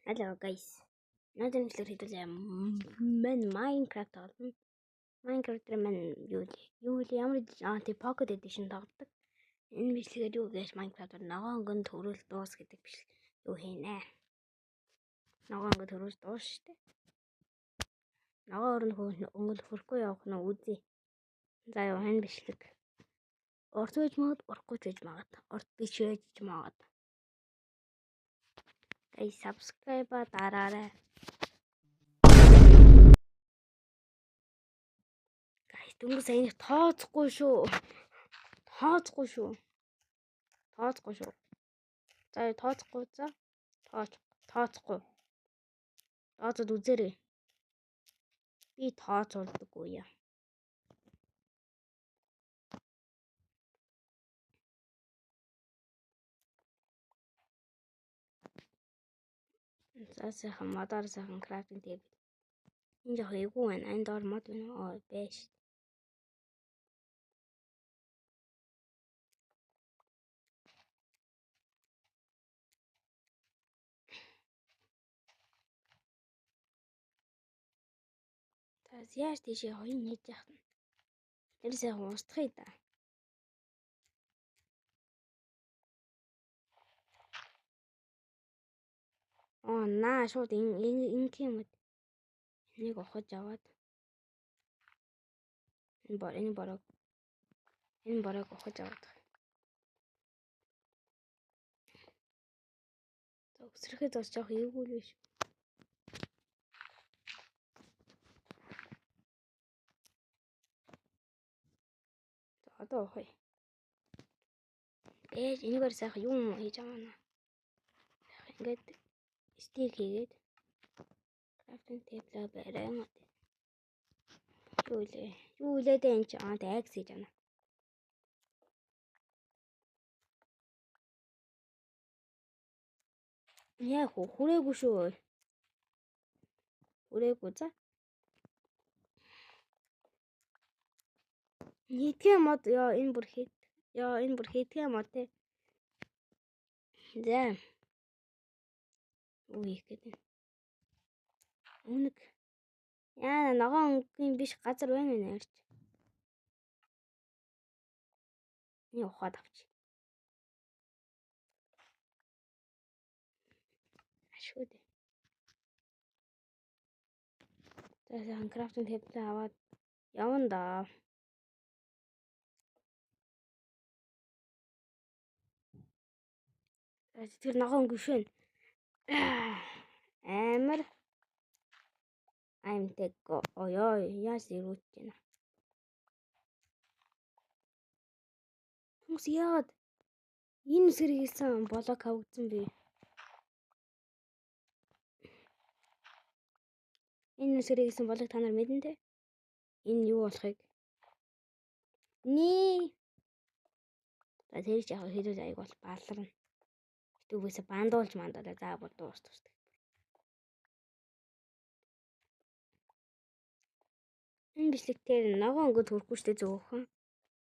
Hello guys. Өнөөдөр бичлэгээр хэдүүлээ мань Minecraft тоглоно. Minecraft дээр мань юу лээ? Юу лээ? Ямар тий Pocket Edition тоглодог. Энэ бичлэгээр юу гэж Minecraft-аар ногоон өнгөн төрөл дуус гэдэг бичлэг юу хийнэ. Ногоон өнгө төрөл дуус шүү дээ. Ногоон өрн өнгөл хөрөхгүй явах нь үзье. За юу энэ бичлэг. Урт байж магад, урахгүй ч байж магад. Урт биш байж магад. Guys, subscribe дараарай. Guys, дөнгөж сая нэг тооцохгүй шүү. Тооцохгүй шүү. Тооцохгүй шүү. За тооцохгүй за. Тооцохгүй. Тооцоод үзээрэй. Би тооцоолдоггүй яа. За сайхан модоор сайхан crafting table. Энэ жоох эвгүй байна. Энэ доор мод байна уу? Оо байж. За яаж тийшээ хоёрын нээж яах нь. Тэр сайхан устгая да. Оо наа шууд ингэх юм. Энийг ухаж аваад энэ борог ухаж аваад. За өсрөхэд бас жоох эвгүй л биш. За одоо ухъя. Ээж энэгээр сайхан юм хийж байгаа наа. Ингээд stick хийгээд crafting table барай. Юу лээ? Юу лээ дээ энэ чи аа axe хийж байна. Яг хүрээгүй шүү. Хүрээгүй за. Нийтгээ мод ёо энэ бүр хэд. Ёо энэ бүр хэдгээ мод те. За. Юу хийх гээд байна. Үнэг. Яа ногоон өнгийн биш газар байна уу нэрч. Энийг ухаад авч. Ашгүй дээ. За сайхан crafting table аваад явна да. Тэр ногоон өнгө шэн. Амар аймтэг оёо яаж ирүүт байна. Хүмүүс яагаад энэ үсгэр хийсэн блок авагдсан бэ? Энэ үсгэр хийсэн блок та нар мэднэ те? Энэ юу болохыг? Ни. За тэр ч яг хэдүүл аяг бол баларна. Тэгвээсээ бандуулж мандалаа за бүр дуус дуусдаг. Энэ бичлэг дээр ногоон өнгөд хөрөхгүй штэ зөөхөн.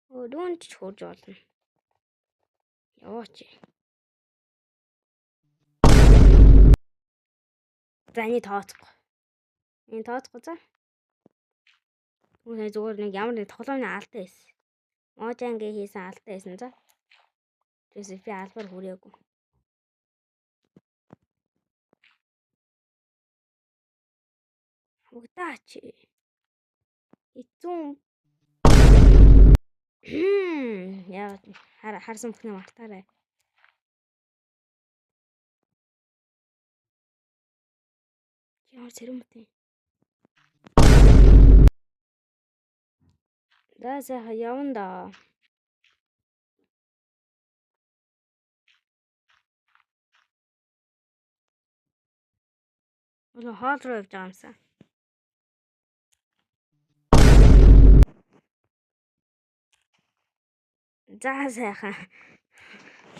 Өө ч хурж болно. Яваач. За энийг тооцохгүй. Энэ тооцохгүй за. Түүнээ зүгээр нэг ямар нэг тоглоомны алдаа байсан. Можангийн хийсэн алдаа байсан за. Тэрээс би албаар хүрээгүй. Хамгадаач. Эцүүн. Яа харсан бүхнээ мартаарай. Ямар цэрэмт юм. За сайхан явна да. Өнөө хоол руу явж байгаа юмсан. За сайхан.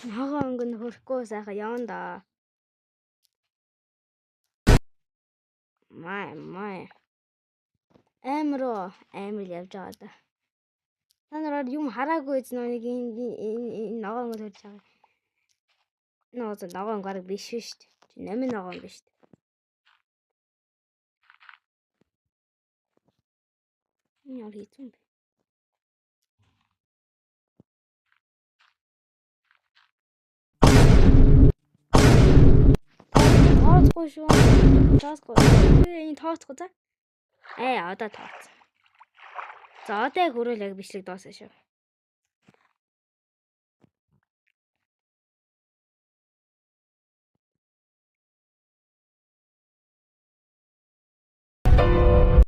Ногоон өнгө нь хөрөхгүй сайхан явна да. Май май. Амар амар л явж байгаа да. Та нараар юм хараагүй эз нэг энэ энэ ногоон өнгө төрж байгаа. Ноо ногоон өнгө арга биш шүү дээ. Чи номин ногоон биш шүү дээ. Энэ ямар хэцүү юм бэ? Тооцохгүй шүү. Тооцохгүй. Энэ тооцохгүй за. Одоо тооцсон. За, одоо яг хөрөөл яг бичлэг дууссан шүү.